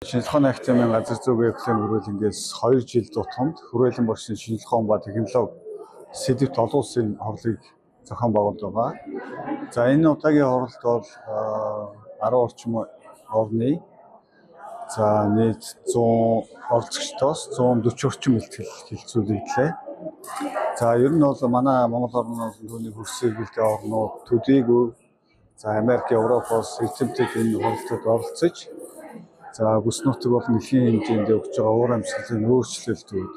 Шинжлэх ухааны академийн газар зүйн экологийн хүрээлэнгээс 2 жил тутамд хүрээлэн багшийн шинжлэх ухаан ба технологи сэдэвт олон улсын хурлыг зохион байгуулж байгаа. За энэ удаагийн хуралд бол 10 орчим орны за нийт 100 оролцогчдоос 140 орчим бэлтгэл хэлэлцүүлэгдлээ. За ер нь бол манай Монгол орны түүний хөрс сэргэлтийн орнууд төдийгүй за Америк, Европоос эрдэмтэд энэ хуралдад оролцож за бүс нутаг болон дэлхийн хэмжээнд өгч байгаа уур амьсгалын өөрчлөлтүүд,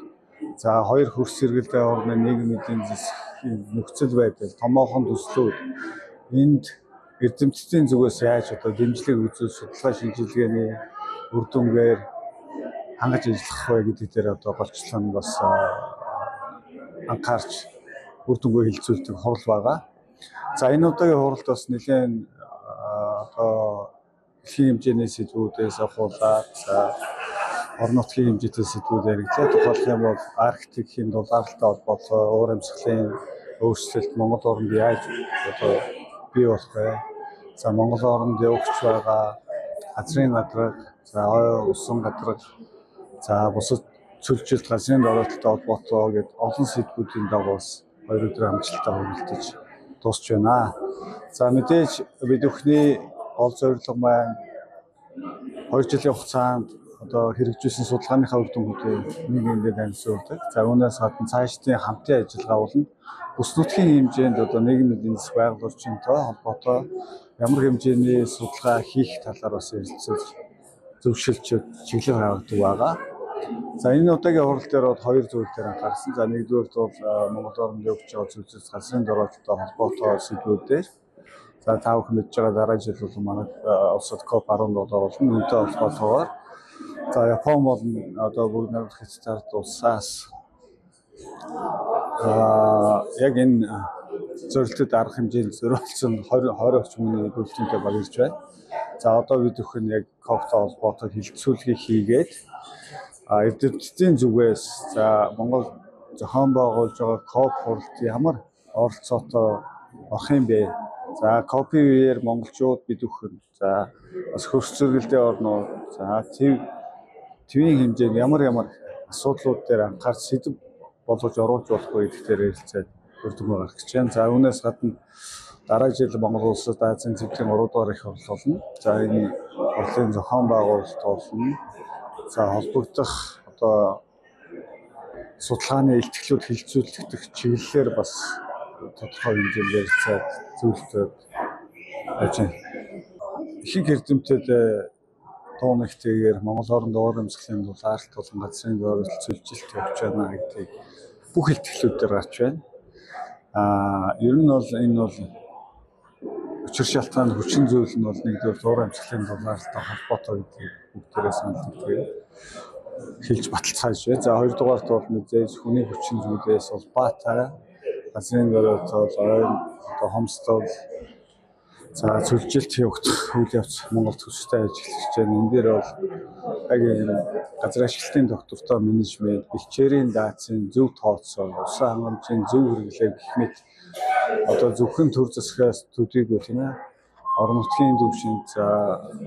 за хоёр хөрс сэргэлтийн орны нийгмийн эдийн засгийн нөхцөл байдал, томоохон төслүүд энд эрдэмтдийн зүгээс яаж одоо дэмжлэг үзүүлж судалгаа шинжилгээний үр дүнгээр хангаж ажиллах вэ гэдэг дээр одоо голчлон бас анхаарч үр дүнгээ хэлэлцүүлдэг хурал байгаа. За энэ удаагийн хуралд бас нэлээд одоо дэлхийн хэмжээний сэдвүүдээс ахуулаад за орон нутгийн хэмжээтэй сэдвүүд яригдлаа. Тухайлах юм бол Арктикийн дулаалтай холбоотой уур амьсгалын өөрчлөлт Монгол оронд яаж одоо бий болох вэ? За Монгол оронд явагч байгаа газрын гадраг, за ой усан гадраг, за бусад цөлжилт газрын доройтолтой холбоотой гээд олон сэдвүүдийн дагуу бас 2 өдөр амжилттай хүрэлтэж дуусч байна. За мэдээж бид бүхний гол зорилго маань 2 жилийн хугацаанд одоо хэрэгжүүлсэн судалгааныхаа үр дүнгуудыг нийгэмдээ танилцуулдаг. За үүнээс гадна цаашдын хамтын ажиллагаа болно. Бүс нутгийн хэмжээнд одоо нийгмийн эдийн засаг байгаль орчинтой холбоотой ямар хэмжээний судалгаа хийх талаар бас ярилцаж зөвшөлж чиглэл гаргадаг байгаа. За энэ удаагийн хурал дээр бол хоёр зүйл дээр анхаарсан. За нэгдүгээрт бол Монгол оронд явж байгаа зүйлс газрын доройтолтой холбоотой сэдвүүдээр. За та бүхэн мэдж байгаа дараа жил бол манай улсад COP17 болно. Үүнтэй холбоотойгоор за Япон болон одоо бүгд найрамдах Хятад улсаас яг энэ зорилтод арга хэмжээнд зориулсан 20 20 орчим хүний бөлтөнтэй баг ирж байна. За одоо бид бүхэн яг COP-той холбоотой хэлэлцүүлгийг хийгээд эрдэмтдийн зүгээс за Монгол зохион байгуулж байгаа COP хуралд ямар оролцоотой орох юм бэ? За COP-ийн үеэр монголчууд бид бүхэн за бас хөрс сэргэлтийн орнууд за твийн хэмжээнд ямар ямар асуудлууд дээр анхаарч сэдэв болгож оруулж болох вэ гэдэг дээр ярилцаад үр дүн гаргах гэж байна. За үүнээс гадна дараа жил Монгол улсад Азийн цэвлийн 3 дугаар их хурал болно. За энэ хурлын зохион байгуулалт болно. За холбогдох одоо судалгааны илтгэлүүд хэлэлцүүлэгдэх чиглэлээр бас тодорхой хэмжээнд ярилцаад зөвлөлтөд байж байна. Ихэнх эрдэмтэд дуунагтэйгээр Монгол оронд уур амьсгалын дулаалт болон газрын доройтол цөлжилт явж байна гэдгийг бүх илтгэлүүд дээр гарч байна. Ер нь бол энэ бол учир шалтгаан хүчин зүйл нь бол нэгдүгээр уур амьсгалын дулаалтай холбоотой гэдгийг бүгдээрээ санал нэгдгээр хэлж баталцгааж байна. За хоёрдугаарт бол мэдээж хүний хүчин зүйлээс улбаатай газрын доройтол, ойн одоо хомсдол, за цөлжилт явагдах үйл явц Монгол төсөлтэй ажиллаж байна. Энэ дээр бол яг энэ газар ашиглалтын доктортой менежмент, бэлчээрийн даацын зөв тооцоо, усан хангамжийн зөв хэрэглээ гэх мэт одоо зөвхөн төр засгаас төдийгүй тийм ээ орон нутгийн түвшинд за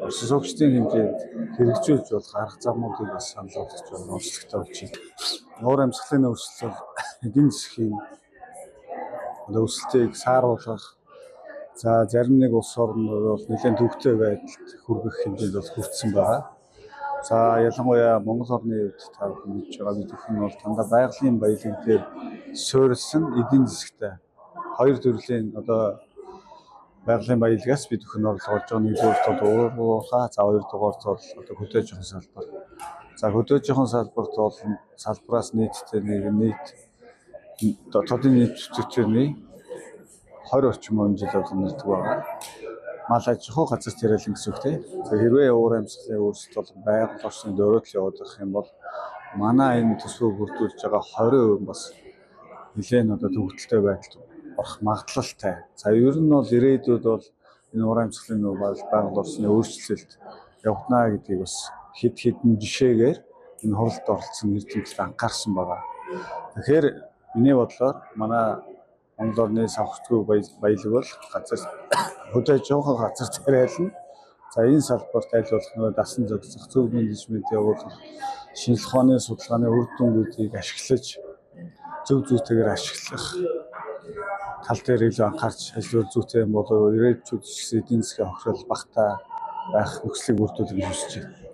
оршин суугчдын хэмжээнд хэрэгжүүлж болох арга замуудыг бас санал болгож байгаа онцлогтой болж байна. Уур амьсгалын өөрчлөлт эдийн засгийн одоо өсөлтийг сааруулах, за зарим нэг улс орнууд бол нэлээд төвөгтэй байдалд хүргэх хэмжээнд бол хүртсэн байгаа. За ялангуяа Монгол орны хувьд та бүхэн мэдж байгаа бид бүхэн бол дандаа байгалийн баялаг дээр суурилсан эдийн засагтай хоёр төрлийн одоо байгалийн баялагаас бид бүхэн орлого олж байгаа. Нэгдүгээрт бол уурлага, за хоёрдугаарт бол одоо хөдөө аж ахуйн салбар. За хөдөө аж ахуйн салбарт бол салбараас нийтдээ нэг нийт тодын нийт төтөний 20 орчим он жил бол нэрдэг байгаа. Мал аж ахуй газар царайлан гэсэн үг тийм. За хэрвээ уур амьсгалын өөрчлөлт бол байгаль орчны дөрөөлөл явуулах юм бол манай энэ төсвөө бүрдүүлж байгаа 20% бас нэлээд одоо төвөгдөлтэй байдалд орох магадлалтай. За ер нь бол ирээдүйд бол энэ уур амьсгалын байгаль орчны өөрчлөлт явагдана гэдгийг бас хэд хэдэн жишээгээр энэ хуралд оролцсон эрдэмтэд анхаарсан байгаа. Тэгэхээр миний бодлоор манай Монгол орны савхтгүй баялаг бол газар хөдөө аж ахуйн газар царайлна. За, энэ салбарт аль болох нөгөө дасан зохицох, зөв менежмент явуулах, шинжлэх ухааны судалгааны үр дүнгуудыг ашиглаж, зөв зүйтэйгээр ашиглах тал дээр илүү анхаарч ажиллавал зүйтэй юм болов уу? Ирээдүйд ч гэсэн эдийн засгийн хохирол багатай байх нөхцөлийг бүрдүүлэх гэж хүсэж байна.